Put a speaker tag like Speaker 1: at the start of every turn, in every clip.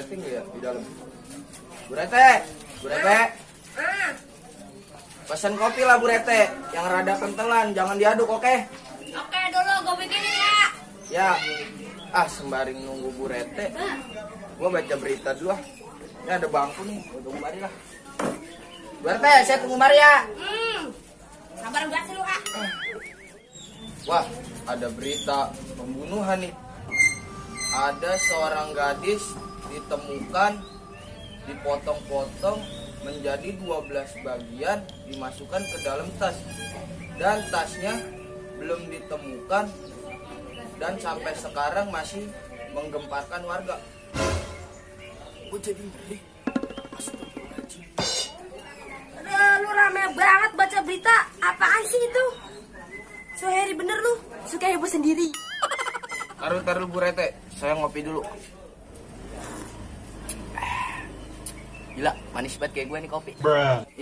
Speaker 1: Rete nggak ya di dalam? Bu Rete, Bu Rete. Pesan kopi lah Bu Rete, yang rada kentelan, jangan diaduk, oke?
Speaker 2: Oke dulu, gue bikinin ya.
Speaker 1: Ya. Ah, sembari nunggu Bu Rete, gua baca berita dulu ah. Ini ada bangku nih, gua tunggu mari lah. Bu Rete, saya tunggu mari ya.
Speaker 2: Sabar enggak sih lu, ah?
Speaker 1: Wah, ada berita pembunuhan nih. Ada seorang gadis ditemukan dipotong-potong menjadi 12 bagian, dimasukkan ke dalam tas. Dan tasnya belum ditemukan dan sampai sekarang masih menggemparkan warga. Gue jadi ngeri. Astagfirullahaladzim.
Speaker 2: Aduh, lu rame banget baca berita. Apaan sih itu? So Harry bener lu, suka heboh sendiri.
Speaker 1: Taruh Bu Rete, saya ngopi dulu. Gila, manis banget kayak gue nih kopi.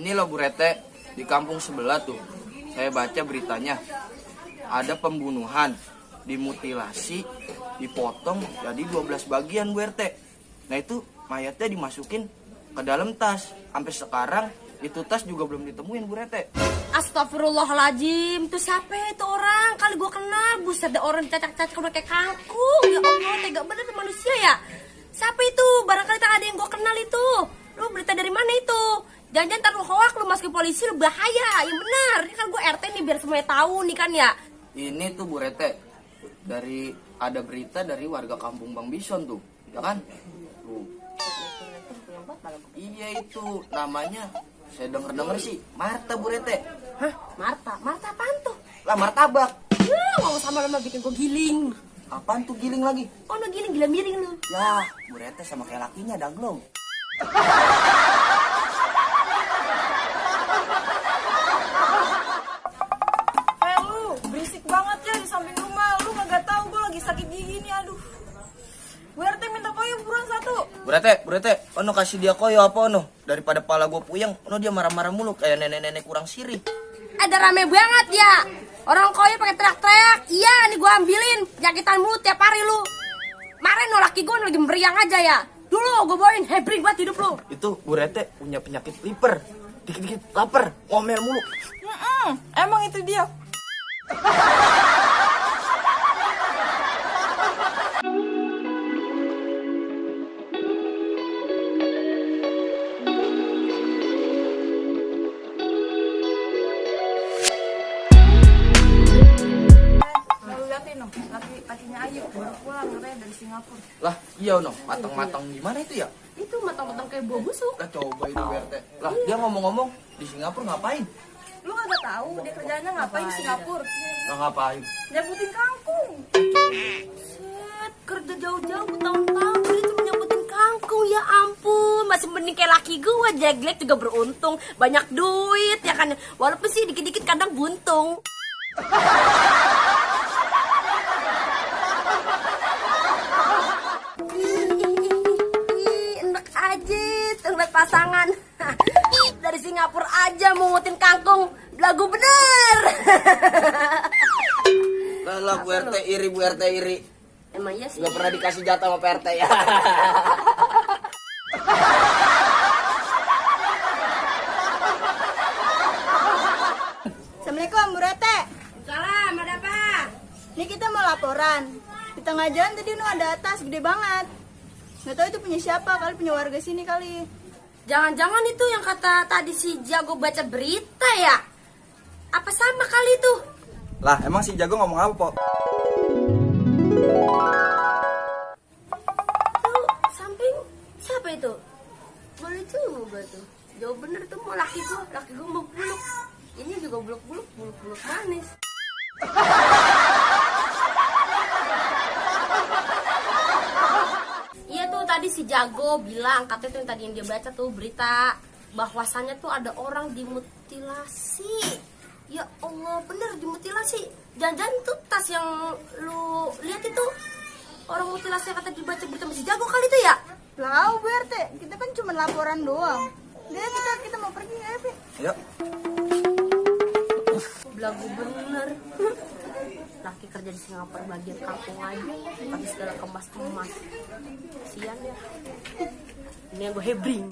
Speaker 1: Ini loh Bu Rete, di kampung sebelah tuh. Saya baca beritanya. Ada pembunuhan, dimutilasi, dipotong jadi 12 bagian Bu RT. Nah itu mayatnya dimasukin ke dalam tas. Sampai sekarang itu tas juga belum ditemuin Bu RT.
Speaker 2: Astagfirullahaladzim, tuh siapa itu orang? Kali gue kenal, buset ada orang cacak-cacak udah kayak kangkung. Ya Allah, tega bener manusia ya. Siapa itu? Barangkali tak ada yang gue kenal itu. Lu berita dari mana itu? Jangan-jangan ntar lu hoak, lu masukin polisi, lu bahaya. Yang benar, ini kan gue RT nih biar semuanya tahu nih kan ya.
Speaker 1: Ini tuh Bu RT, dari ada berita dari warga kampung Bang Bison tuh, ya kan? Tuh. Iya itu, namanya saya denger sih Marta Bu RT.
Speaker 2: Hah? Marta? Marta apaan tuh?
Speaker 1: Lah martabak.
Speaker 2: Ngomong sama bikin gue giling.
Speaker 1: Apaan tuh giling lagi?
Speaker 2: Oh lu giling, gila miring lu.
Speaker 1: Ya, Bu RT sama kayak lakinya dangglong.
Speaker 3: Lu berisik banget ya di samping rumah. Lu kagak tahu gue lagi sakit gigi nih, aduh. Bu RT minta koyo buruan satu.
Speaker 1: Bu RT, ono kasih dia koyo apa ono? Daripada pala gue puyeng, ono dia marah-marah mulu kayak nenek-nenek kurang sirih.
Speaker 2: Ada rame banget ya. Orang koyo pakai teriak-teriak. Iya, nih gue ambilin. Penyakitan mulu tiap hari lu. Kemarin no laki gue lagi meriang aja ya. Dulu gue bawain hebring buat hidup lu.
Speaker 1: Itu Bu RT punya penyakit liver. Dikit-dikit lapar, ngomel mulu.
Speaker 3: Emang itu dia. Lalu liatin dong, lakinya Ayu baru pulang katanya dari Singapura.
Speaker 1: Lah, iya ono, matang-matang gimana itu ya?
Speaker 2: Itu matang-matang kayak buah busuk.
Speaker 1: Lah coba itu Bu RT. Lah, dia ngomong-ngomong di Singapura ngapain?
Speaker 3: Lu kagak tahu dia kerjanya ngapain di Singapura?
Speaker 1: Lah ngapain?
Speaker 3: Nyebutin kangkung.
Speaker 2: Set, kerja jauh-jauh bertahun-tahun dia cuma nyambutin kangkung. Ya ampun, masih mending kayak laki gue. Jelek-jelek juga beruntung, banyak duit ya kan. Walaupun sih dikit-dikit kadang buntung. Enak aja tuh ngeliat pasangan. Dari Singapura aja mau ngutin kangkung, belagu bener.
Speaker 1: Lah Bu RT iri, Bu RT iri.
Speaker 2: Emang iya sih.
Speaker 1: Gak pernah dikasih jatah sama PRT ya.
Speaker 3: Assalamualaikum Bu Rete.
Speaker 2: Salam, ada apa?
Speaker 3: Ini kita mau laporan. Di tengah jalan tadi ada tas gede banget. Nggak tahu itu punya siapa, kali punya warga sini kali.
Speaker 2: Jangan-jangan itu yang kata tadi si Jago baca berita ya? Apa sama kali itu?
Speaker 1: Lah, emang si Jago ngomong apa, Pok?
Speaker 2: Tuh, samping siapa itu? Boleh coba tuh. Jauh bener tuh mau laki gua mau buluk. Ini juga buluk manis. Iya tuh tadi si Jago bilang, katanya tuh yang tadi yang dia baca tuh berita bahwasannya tuh ada orang dimutilasi. Ya Allah, bener dimutilasi. Jangan-jangan tuh tas yang lu lihat itu orang mutilasi yang kata dibaca berita si Jago kali itu ya?
Speaker 3: Tahu Bu RT, kita kan cuma laporan doang. Dia kita mau pergi ya, Pi?
Speaker 1: Ayo.
Speaker 2: Belagu bener. Laki kerja kerja di Singapura bagian kampung aja, pakai segala kemas-kemas. Sian ya. Ini yang gue hebring.